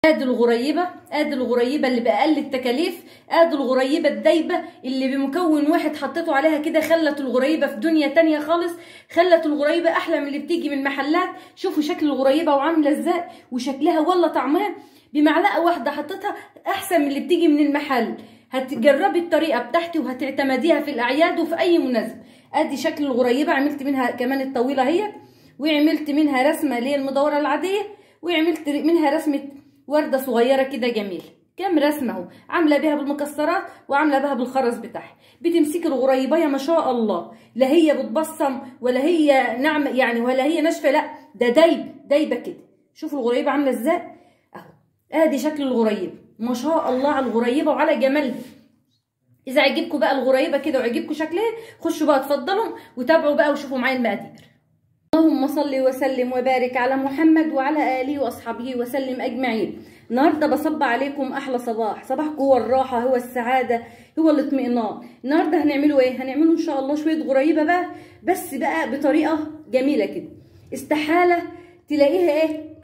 ادي الغريبة، ادي الغريبة اللي باقل التكاليف، ادي الغريبة الدايبه اللي بمكون واحد حطيته عليها كده خلت الغريبة في دنيا تانية خالص، خلت الغريبة احلى من اللي بتيجي من محلات. شوفوا شكل الغريبة وعامله ازاي، وشكلها ولا طعمها بمعلقه واحدة حطيتها احسن من اللي بتيجي من المحل. هتجربي الطريقة بتاعتي وهتعتمديها في الاعياد وفي اي مناسبة. ادي شكل الغريبة، عملت منها كمان الطويلة اهي، وعملت منها رسمه اللي هي المدوره العادية، وعملت منها رسمه ورده صغيرة كده جميلة. كام رسمه اهو، عامله بيها بالمكسرات وعامله بيها بالخرز بتاعها. بتمسكي الغريبة يا ما شاء الله، لا هي بتبصم ولا هي ناعمة يعني ولا هي ناشفة، لا ده دايبه دايبه كده. شوفوا الغريبة عامله ازاي اهو، ادي شكل الغريبة ما شاء الله على الغريبة وعلى جمالها. اذا عجبكم بقى الغريبة كده وعجبكم شكلها، خشوا بقى اتفضلوا وتابعوا بقى وشوفوا معايا المقادير. اللهم صل وسلم وبارك على محمد وعلى اله واصحابه وسلم اجمعين. النهارده بصب عليكم احلى صباح، صباحكم هو الراحة، هو السعادة، هو الاطمئنان. النهارده هنعمله ايه؟ هنعمله ان شاء الله شوية غريبة بقى، بس بقى بطريقة جميلة كده استحالة تلاقيها ايه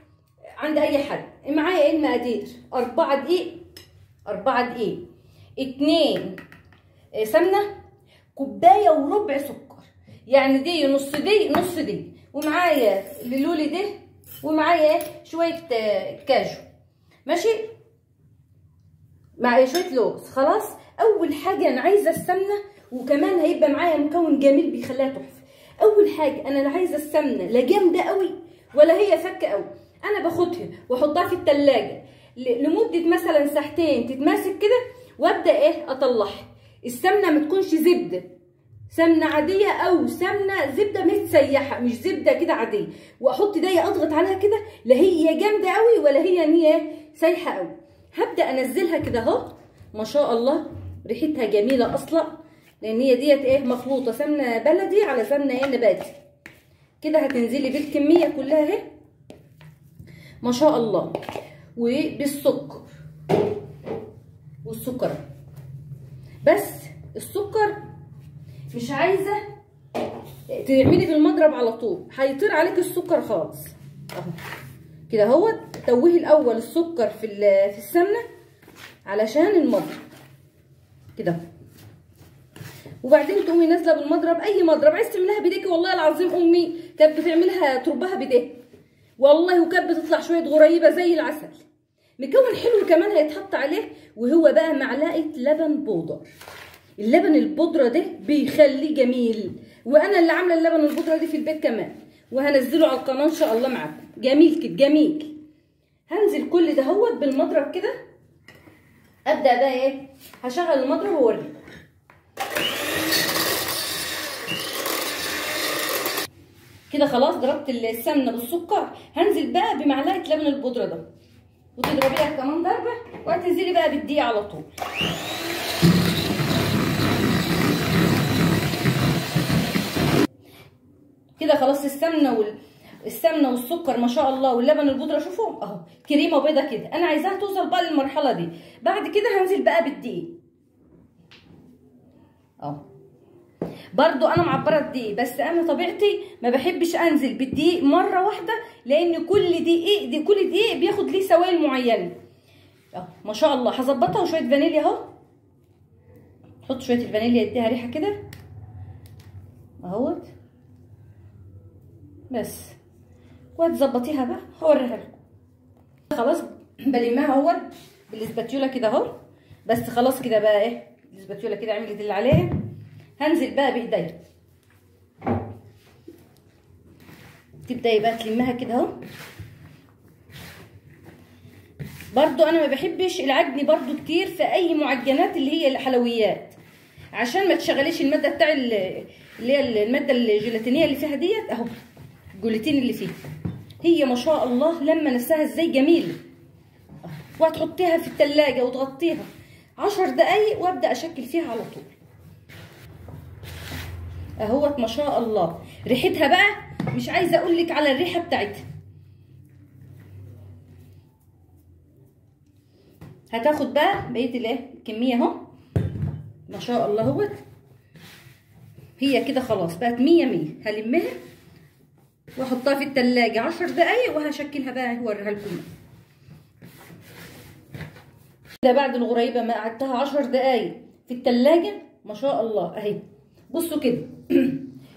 عند اي حد. معايا ايه المقادير؟ 4 دقيق، 4 دقيق، 2 سمنه، كوباية وربع سكر، يعني دي نص دي نص دي، ومعايا اللولي ده، ومعايا شوية كاجو، ماشي، مع شوية لوز. خلاص، اول حاجة انا عايزه السمنة، وكمان هيبقى معايا مكون جميل بيخليها تحفة. اول حاجة انا لا عايزه السمنة لا جامدة قوي ولا هي فكه قوي، انا باخدها واحطها في التلاجة لمدة مثلا ساعتين تتماسك كده، وابدا ايه اطلعها. السمنة ما تكونش زبدة، سمنه عادية او سمنه زبدة متسيحه، مش زبدة كده عادية، واحط ايديا اضغط عليها كده، لا هي جامدة قوي ولا هي ان هي سايحه قوي. هبدا انزلها كده اهو، ما شاء الله ريحتها جميلة اصلا، لان هي ديت ايه مخلوطه سمنه بلدي على سمنه ايه نباتي كده. هتنزلي بالكمية كلها اهي ما شاء الله، وبالسكر والسكر، بس السكر مش عايزه تعملي بالمضرب على طول، هيطير عليك السكر خالص اهو كده اهو. توهي الاول السكر في السمنة علشان المضرب كده، وبعدين تقومي نازله بالمضرب، اي مضرب عايز تعمليها بايديكي. والله العظيم امي كانت بتعملها تربها بايديها والله، وكانت بتطلع شوية غريبة زي العسل. مكون حلو كمان هيتحط عليه، وهو بقى معلقه لبن بودر. اللبن البودره ده بيخليه جميل، وانا اللي عامله اللبن البودره دي في البيت كمان، وهنزله على القناة ان شاء الله معاكم. جميل كده جميل. هنزل كل ده هو بالمضرب كده. ابدا بقى ايه، هشغل المضرب واوريكم. كده خلاص ضربت السمنة بالسكر، هنزل بقى بمعلقه لبن البودره ده، وتضربيها كمان ضربه، وهتنزلي بقى بالدقيق على طول. كده خلاص السمنة والسكر ما شاء الله واللبن البودره، شوفوا اهو كريمة بيضة كده. انا عايزاها توصل بقى للمرحلة دي. بعد كده هنزل بقى بالدقيق اهو. برضو انا معبرة الدقيق، بس انا طبيعتي ما بحبش انزل بالدقيق مرة واحدة، لان كل دقيق دي كل دقيق بياخد ليه سوائل معينة اهو ما شاء الله. هظبطها وشوية فانيليا اهو، حط شوية الفانيليا يديها ريحه كده اهوت بس، وهتظبطيها بقى هوريها لكم. خلاص بلمها اهوت بالاسباتيولا كده اهو، بس خلاص كده بقى ايه الاسباتيولا كده عملت اللي عليها. هنزل بقى بايديا، تبداي بقى تلمها كده اهو. برضو انا ما بحبش العجن برضو كتير في اي معجنات اللي هي الحلويات، عشان ما تشغليش المادة بتاع اللي هي المادة الجيلاتينيه اللي فيها ديت اهو، الجوليتين اللي فيها هي ما شاء الله لما نفسها ازاي جميلة. وهتحطيها في التلاجة وتغطيها 10 دقايق، وابدا اشكل فيها على طول اهوت ما شاء الله. ريحتها بقى مش عايزه اقول لك على الريحة بتاعتها. هتاخد بقى بقية الايه الكمية اهو ما شاء الله اهوت. هي كده خلاص بقت 100 100. هلمها واحطها في التلاجة 10 دقايق، وهشكلها بقى واوريها لكم. كده بعد الغريبة ما قعدتها 10 دقايق في التلاجة ما شاء الله اهي. بصوا كده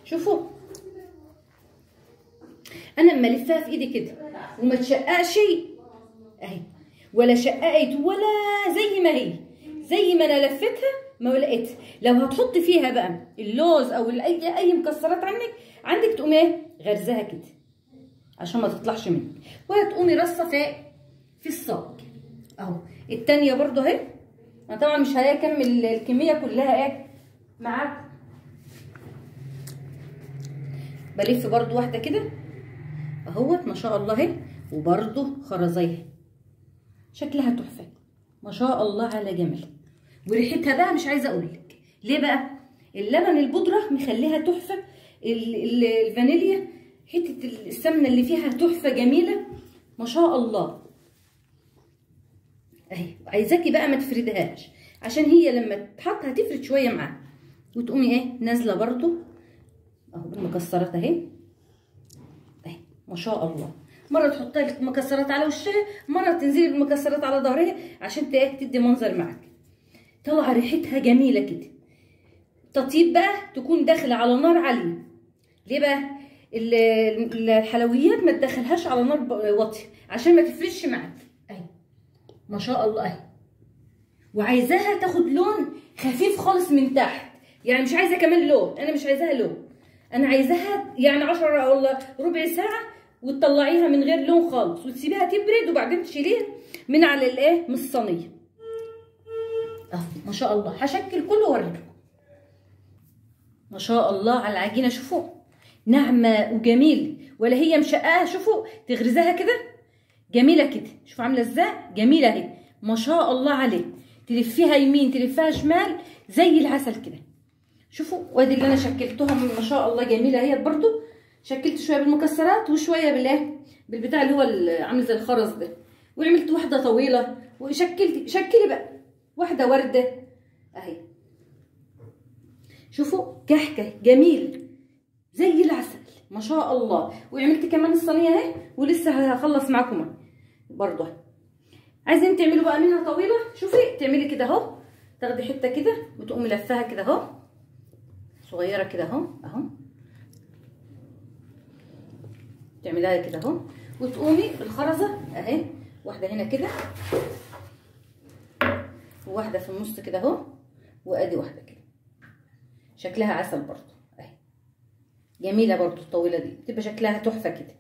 شوفوا انا اما الفها في ايدي كده وما تشققش اهي، ولا شققت ولا زي ما هي، زي ما انا لفتها ما لقيتها. لو هتحطي فيها بقى اللوز او اي مكسرات عندك تقومي ايه غرزاها كده عشان ما تطلعش منك، وهتقومي رصه في الصاج اهو. التانية برضو اهي، انا طبعا مش هكمل الكمية كلها ايه معاكم، بلف برضو واحدة كده اهوت ما شاء الله اهي، وبرضو خرزيها شكلها تحفة ما شاء الله على جمالها، وريحتها بقى مش عايزه اقول لك ليه بقى. اللبن البودره مخليها تحفة، الفانيليا حتة السمنة اللي فيها تحفة جميلة ما شاء الله اهي. عايزاكي بقى ما تفردهاش عشان هي لما تتحط هتفرد شوية معاها، وتقومي ايه نازله برضو اهو بالمكسرات اهي اهي ما شاء الله. مرة تحطي المكسرات على وشها، مرة تنزلي بالمكسرات على ظهرها عشان تدي منظر معاك. طلع ريحتها جميلة كده. تطيب بقى تكون داخله على نار عالية. ليه بقى؟ الحلويات ما تدخلهاش على نار واطية عشان ما تفرش معاك اهي ما شاء الله اهي. وعايزاها تاخد لون خفيف خالص من تحت، يعني مش عايزه كمان لون، انا مش عايزاها لون، انا عايزاها يعني 10 ولا ربع ساعة وتطلعيها من غير لون خالص، وتسيبيها تبرد وبعدين تشيليها من على الايه من الصينية اهو ما شاء الله. هشكل كله واوريكم ما شاء الله على العجينة. شوفوا ناعمة وجميلة ولا هي مشققه، شوفوا تغرزها كده جميلة كده، شوفوا عامله ازاي جميلة اهي ما شاء الله عليه. تلفيها يمين تلفيها شمال زي العسل كده. شوفوا وادي اللي انا شكلتها ما شاء الله جميلة اهي. برضو شكلت شوية بالمكسرات وشوية بالايه بالبتاع اللي هو عامل زي الخرز ده، وعملت واحدة طويلة وشكلت. شكلي بقى واحدة ورده اهي. شوفوا كحكه جميل زي العسل ما شاء الله. وعملت كمان الصينية اهي ولسه هخلص معاكم برضه. عايزين تعملوا بقى منها طويلة، شوفي تعملي كده اهو، تاخدي حتة كده وتقومي لفها كده اهو صغيرة كده اهو اهو، تعمليها كده اهو، وتقومي بالخرزه اهي، واحدة هنا كده وواحدة في النص كده اهو، وادي واحدة كده شكلها عسل برضه اهي جميلة برضه. الطويلة دي بتبقى شكلها تحفة كده.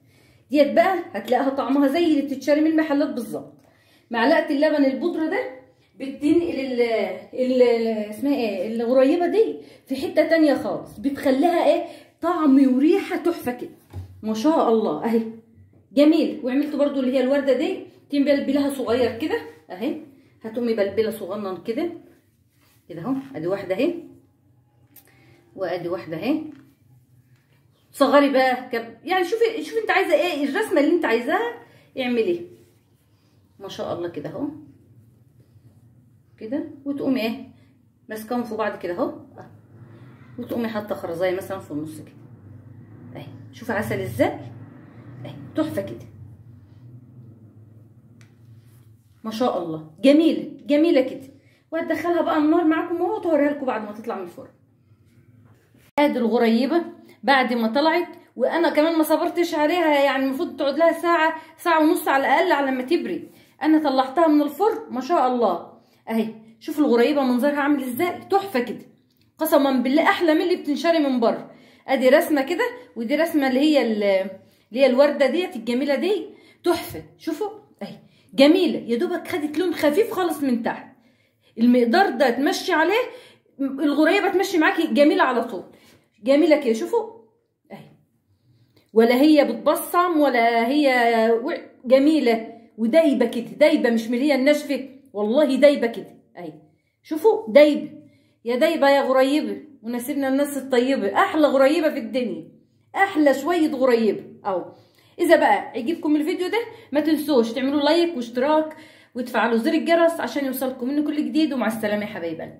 ديت بقى هتلاقيها طعمها زي اللي بتتشري من المحلات بالظبط. معلقه اللبن البودره ده بتنقل ال اسمها ايه الغريبة دي في حتة تانية خالص، بتخليها ايه طعم وريحه تحفة كده ما شاء الله اهي جميل. وعملت برضو اللي هي الورده دي تبلبلها صغير كده اهي، هتقومي بلبلة صغنن كده كده اهو، ادي واحدة اهي وادي واحدة اهي. صغري بقى يعني شوفي انت عايزه ايه الرسمة اللي انت عايزاها اعمليها ما شاء الله كده اهو كده، وتقومي ايه ماسكاهم في بعض كده اهو، وتقومي حاطه خرزايه مثلا في النص كده اهي. شوفي عسل ازاي اهي تحفة كده ما شاء الله جميلة جميلة كده. وهتدخلها بقى النار معاكم اهو وتوريها لكم بعد ما تطلع من الفرن. ادي الغريبة بعد ما طلعت، وانا كمان ما صبرتش عليها، يعني المفروض تقعد لها ساعة ساعة ونص على الاقل على ما تبرد. انا طلعتها من الفرن ما شاء الله اهي. شوفوا الغريبة منظرها عامل ازاي تحفة كده، قسما بالله احلى من اللي بتنشري من بره. ادي رسمه كده ودي رسمه اللي هي الورده ديت الجميلة دي تحفة. شوفوا اهي جميلة، يا دوبك خدت لون خفيف خالص من تحت. المقدار ده تمشي عليه الغريبة تمشي معاكي جميلة على طول جميلة كده. شوفوا اهي، ولا هي بتبصم ولا هي جميلة ودايبه كده، دايبه مش من هي الناشفه والله، دايبه كده اهي. شوفوا دايبه يا دايبه يا غريبة، ونسيبنا الناس الطيبة، احلى غريبة في الدنيا، احلى شوية غريبة اهو. اذا بقى عجبكم الفيديو ده ما تنسوش تعملوا لايك واشتراك وتفعلوا زر الجرس عشان يوصلكم منه كل جديد. ومع السلامة يا حبايب قلبي.